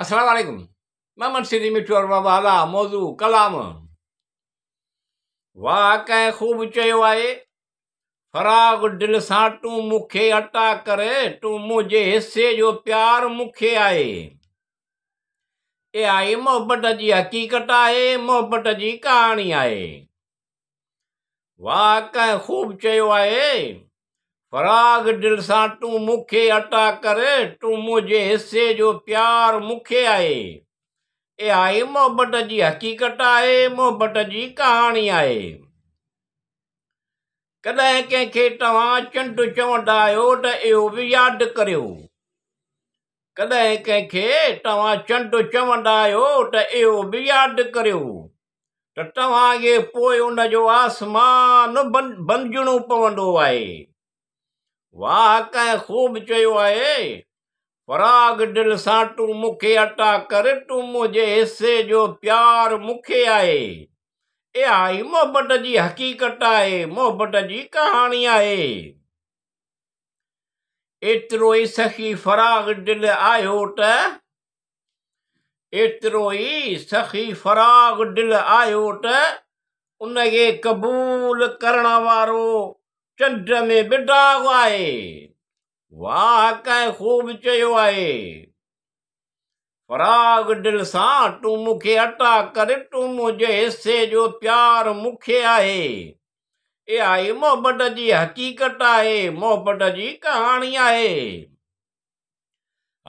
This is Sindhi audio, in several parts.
السلام عليڪم محمد سيدي مٺو ارباب اعليٰ موضوع ڪلام واهه ڪنهن خوب چيو آهي فراغ دل سان تون مون کي عطا ڪر تون منهنجي حصي جو پيار مون کي آهي اها ئي محبت جي حقيقت آهي محبت جي ڪهاڻي آهي واهه ڪنهن خوب چيو آهي، فراغ دل سان تون مون کي عطا ڪر، تون منهنجي حصي جو پيار مون کي آهي. اها ئي محبت جي حقيقت آهي، محبت جي ڪهاڻي آهي. ڪڏهن ڪنهن کي توهان چنڊ چوندا آهيو ته اهو به ياد ڪريو. ڪڏهن ڪنهن کي توهان چنڊ چوندا آهيو ته اهو به ياد ڪريو. ته توهان کي پوء ان جو آسمان بنجڻو پوندو آهي. واهه ڪنهن خوب چيو آهي، فراغ دل سان تون مون کي عطا ڪر، تون منهنجي حصي جو پيار مون کي آهي. اها ئي محبت جي حقيقت آهي، محبت جي ڪهاڻي آهي. ايترو ئي سخي فراغ دل آهيو ته. ايترو ئي سخي فراغ دل آهيو ته ان کي قبول ڪرڻ وارو چنڊ ۾ به داغ آهي. واهه ڪنهن خوب چيو آهي. فراغ دل سان تون مون کي عطا ڪر، تون منهنجي حصي جو پيار مون کي آهي. اها ئي محبت جي حقيقت آهي، محبت جي ڪهاڻي آهي.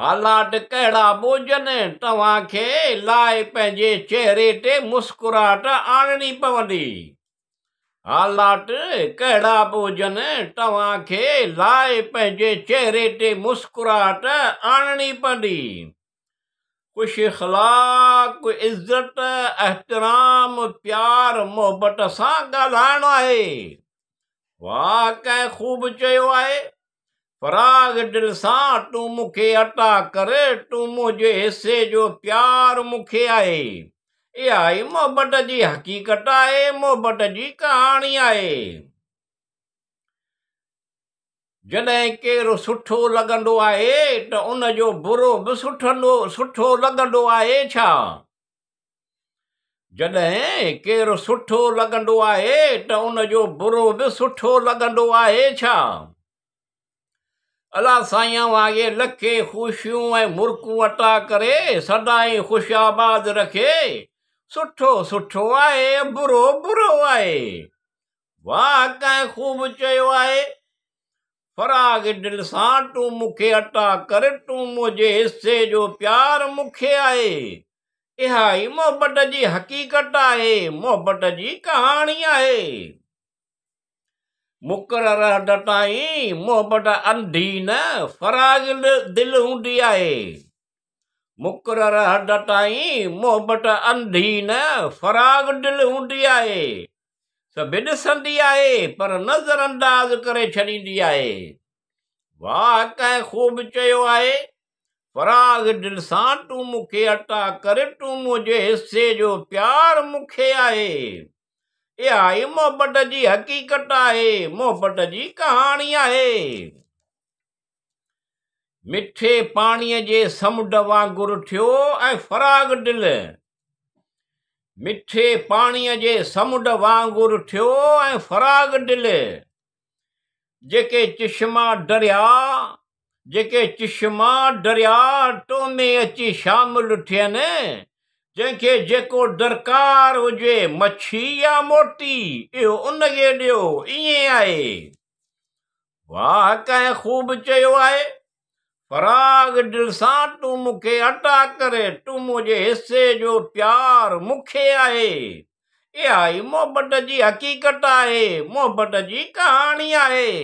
حالات ڪهڙا به هجن، توهان کي لاء پنهنجي چهري تي مسڪراهٽ آڻڻي پوندي. حالات ڪهڙا به هجن، توهان کي لاء پنهنجي چهري تي مسڪراهٽ آڻڻي پوندي. خوش اخلاق، عزت، احترام، پيار، محبت سان ڳالهائڻو آهي. واهه ڪنهن خوب چيو آهي. فراغ دل سان تون مون کي عطا ڪر، تون منهنجي حصي جو پيار مون کي آهي. اها ئي محبت جي حقيقت آهي، محبت جي ڪهاڻي آهي. جڏهن ڪير سٺو لڳندو آهي ته ان جو برو به سٺو لڳندو آهي ڇا؟ جڏهن ڪير سٺو لڳندو آهي ته ان جو برو به سٺو لڳندو آهي ڇا؟ الله سائين اوهان کي لکين خوشيون ۽ مرڪون عطا ڪري سدائين خوش آباد رکي. سٺو سٺو آهي برو برو آهي. واهه ڪنهن خوب چيو آهي. فراغ دل سان تون مون کي عطا ڪر، تون منهنجي حصي جو پيار مون کي آهي. اها ئي محبت جي حقيقت آهي، محبت جي ڪهاڻي آهي. مقرر حد تائين محبت انڌي نه فراغ دل هوندي آهي. مقرر حد تائين محبت انڌي نه فراغ دل هوندي آهي. سڀ ڏسندي آهي پر نظر انداز ڪري ڇڏيندي آهي. واهه ڪنهن خوب چيو آهي، فراغ دل سان تون مون کي عطا ڪر، تون منهنجي حصي جو پيار مون کي آهي. اها ئي محبت جي حقيقت آهي، محبت جي ڪهاڻي آهي. مٺي پاڻيء جي سمنڊ وانگر ٿيو ۽ فراغ دل. مٺي پاڻيء جي سمنڊ وانگر ٿيو ۽ فراغ دل. جيڪي چشما دريا، جيڪي چشما دريا تو ۾ اچي شامل ٿين، جنهن کي جيڪو درڪار هجي، مڇي يا موتي، اهو ان کي ڏيو، ائين آهي. واهه ڪنهن خوب چيو آهي، فراغ دل سان تون مون کي عطا ڪر، تون منهنجي حصي جو پيار مون کي آهي. اها ئي محبت جي حقيقت آهي، محبت جي ڪهاڻي آهي.